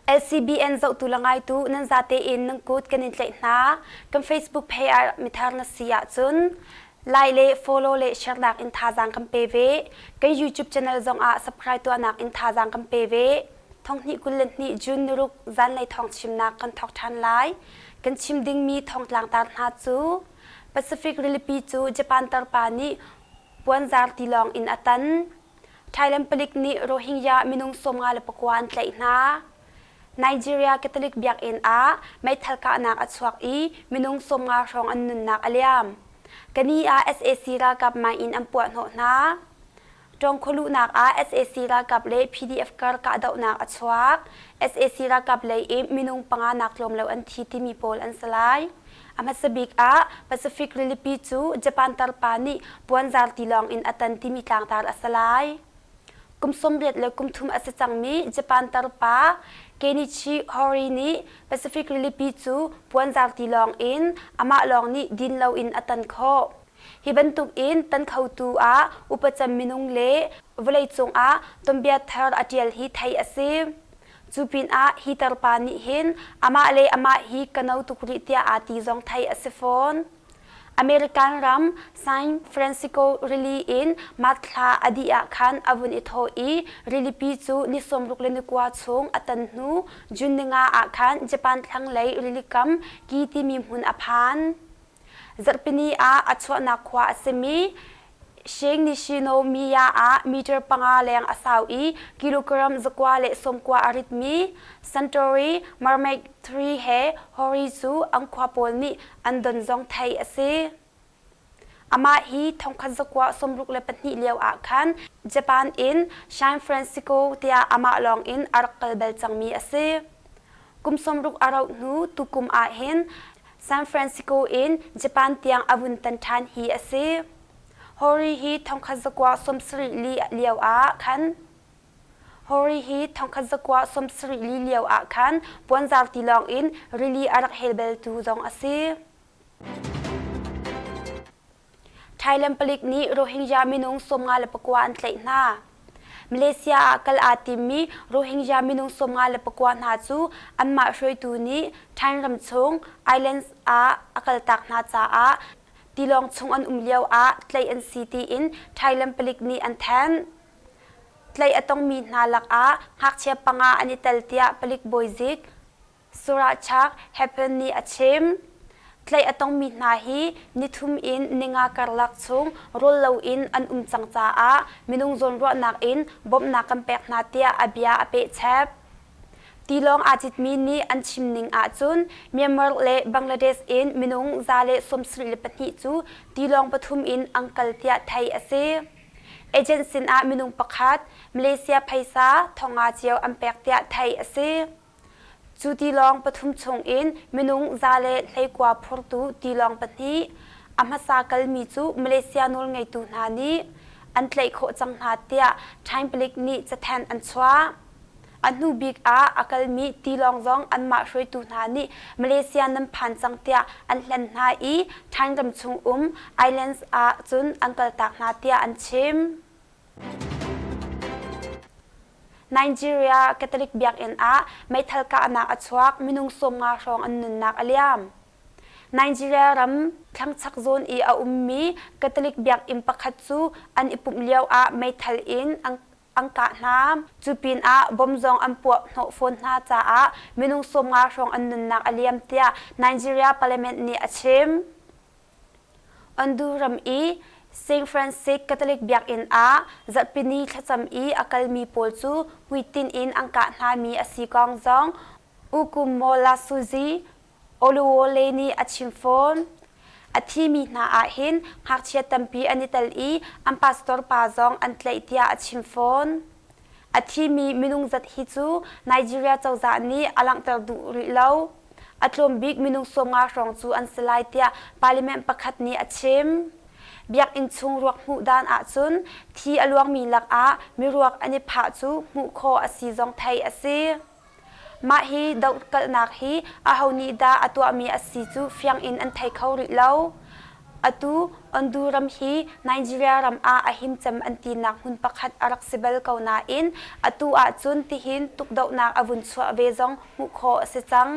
LCBN zohtu le ngaitu nan zate in nan kut kan in tlaih hna. Kan Facebook page ah mithar na si ahcun like le follow le share nak in thazaang kan pe ve. Kan YouTube channel zong ah subscribe tuahnak in thazaang kan pe ve. Thonghnih 22 June niruk zanlei thawng chimnak kan thawk ṭhan lai. Kan chim dingmi thawngtlang tar hna cu Pacific Rilipi cu Japan tarpa nih puanzar tilawng in a tan. Thailand palik nih Rohingya minung 59 an tlaih hna. Nigeria Catholic biakinn ah meithal kahnak a chuak i minung 50 hrawng an nunnak a liam. Kani ah sac ralkap mine in an puahhnawh hna. Tawng khualuhnak ah sac ralkap le PDF kar kahdohnak a chuak. Sac ralkap lei in minung panga nak tlawm lo an thi timi pawl an si lai. A hmasa bik ah Pacific Rilipi cu Japan tarpa nih puanzar tilawng in a tan timi tlangtar a si lai. Kum 80 le kum thum a si cangmi Japan tarpa Kenichi Hori nih Pacific Rilipi cu puanzar tilawng in amah lawng nih din loin a tan khawh. Hi bantuk in tan khotu ah upacem minung le vawleicung ah tuanbia thar a ṭial hi theih a si. Cu pinah hi tarpa nih hin amah le amah hi ka no tuk rih tiah aa ti zong theih a si fawn. American ram San Francisco rili in March thla a dih ah khan a vun i thawh i rilipi cu ni 60 le ni kua chung a tan hnu June ninga ah khan Japan thlanglei rilikam Ki timi hmun a phan. Zarhpini ah a chuahnak khua a simi Sheng-Nishinomiya ah meter panga leng a sau i kilogram 190 a ritmi Suntory Mermaid 3 he Hori cu an khua pawl nih an don zong theih a si. Amah hi 1962 lio ah khan Japan in San Francisco tiah amah lawng in a rak kal bal cangmi a si. Kum 60 a rauh hnu tukum ah hin San Francisco in Japan tiang a vun tan ṭhan hi a si. Hori hi 1974 lio ah khan Hori hi 1974 lio ah khan puanzar tilawng in rili a rak hel beltu zong a si. Thailand palik nih Rohingya minung 54 an tlaih hna. Malaysia ah kal aa timmi Rohingya minung 54 hna cu anmah hruaitu nih Thai ramchung islands ah a kaltak hna caah tilawng chung an um lio ah tlaih an si tiin Thailand palik nih an thanh. Tlaih a tongmi hna lakah ngakchia panga an i tel tiah palik bawizik Surachak Happen nih a chim. Tlaih a tongmi hna hi nithum in ninga karlak chung rawl loin an um cang caah minung zawnruahnak in bawmhnak kan pek hna tiah a bia a pehchep. Tilawng aa citmi nih an chim ning ahcun Myanmar le Bangladesh in minung 174 cu tilawng pathum in an kal tiah theih a si. Agent sinah minung pakhat Malaysia phaisa thonga cio an pek tiah theih a si. Cu tilawng pathum chungin minung 119 phortu tilawng pahnih a hmasa kalmi cu Malaysia nawlngeitu hna nih an tlaih khawh cang hna tiah Time Palik nih cathanh an chuah. A hnu bik ah a kalmi tilawng zong anmah hruaitu hna nih Malaysia nan phan cang tiah an hlen hna i Thai ram chung um islands ah cun an kaltak hna tiah an chim. Nigeria Catholic biakinn ah meithal kahnak a chuak, minung 50 hrawng an nunnak a liam. Nigeria ram thlangchak zawn i a ummi Catholic biakinn pakhat cu an i pumh lio ah meithal in an kah hna. Cu pinah bom zong an puah hnawh fawn hna caah minung 50 hrawng an nunnak a liam tiah Nigeria Parliament nih a chim. Ondo ram i St. Francis Catholic biakinn ah zarhpini thlacam i a kalmi pawl cu hmuitinh in an kah hnami a si kong zong Ukumola Suzy Oluwole nih a chim fawn. A thimi hna ah hin ngakchia tampi an i tel i an pastor pa zong an tlaih tiah a chim fawn. A thimi minung zat hi cu Nigeria cozah nih a langhter duh rih lo. A tlawm bik minung 50 hrawng cu an si lai tiah parliament pakhat nih a chim. Biakinn chung ruak hmuh dan ahcun thi a luangmi lakah miruak an i phah cu hmuh khawh a si zong theih a si. Mah hi dohkalhnak hi aho nih dah a tuahmi a si cu fiang in an thei kho rih lo. Atu Ondo ram hi Nigeria ram ah a him cem an tinak hmun pakhat a rak si bal ko nain atu ahcun tihin tukdohnak a vun chuah ve zong hmuh khawh a si cang.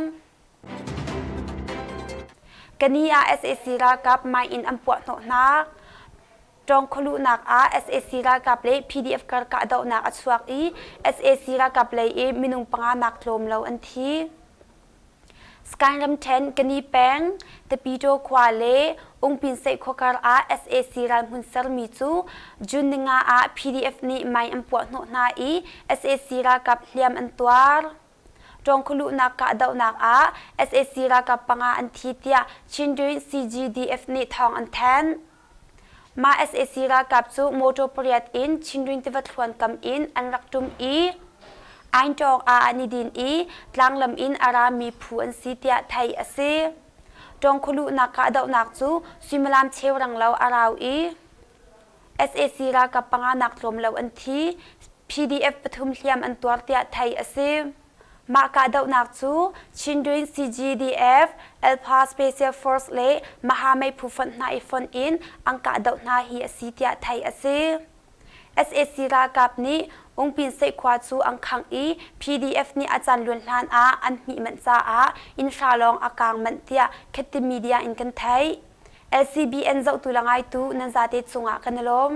Kani ah sac ralkap mine in an puah hnawh hna. Ṭawng khualuhnak ah sac ralkap le PDF kar kahdohnak a chuak i sac ralkap lei i minung panga nak tlawm lo an thi. Sky ramṭhen Kani peng Tapito khua le Ungpinseih khua kar ah sac ralhmun sermi cu June ninga ah PDF nih mine an puah hnawh hna i sac ralkap hliam an tuar. Ṭawng khualuhnak kahdohnak ah sac ralkap panga an thi tiah Chindwin CGDF nih thawng an thanh. Mah sac ralkap cu motor pariat in Chindwin tiva thluan kam in an rak ṭum i Aintawng ah an i din i tlanglam in a rami phu an si tiah theih a si. Ṭawng khualuhnak kahdohnak cu suimilam cheu renglo a rau i sac ralkap panga nak tlawm lo an thi. PDF pathum hliam an tuar tiah theih a si. Mah kahdohnak cu Chindwin CGDF, Alpha Special Force le Mahamei phu fonh hna i fonh in an kahdoh hna hi a si tiah theih a si. Sac ralkap nih Ungpin Seih khua cu an khangh i PDF nih a caan luan hlan ah an hmih manh caah inn hra lawng a kaang manh tiah Khetti Media in kan theih. LCBN zohtu le ngaitu nan zate cungah kan i lawm.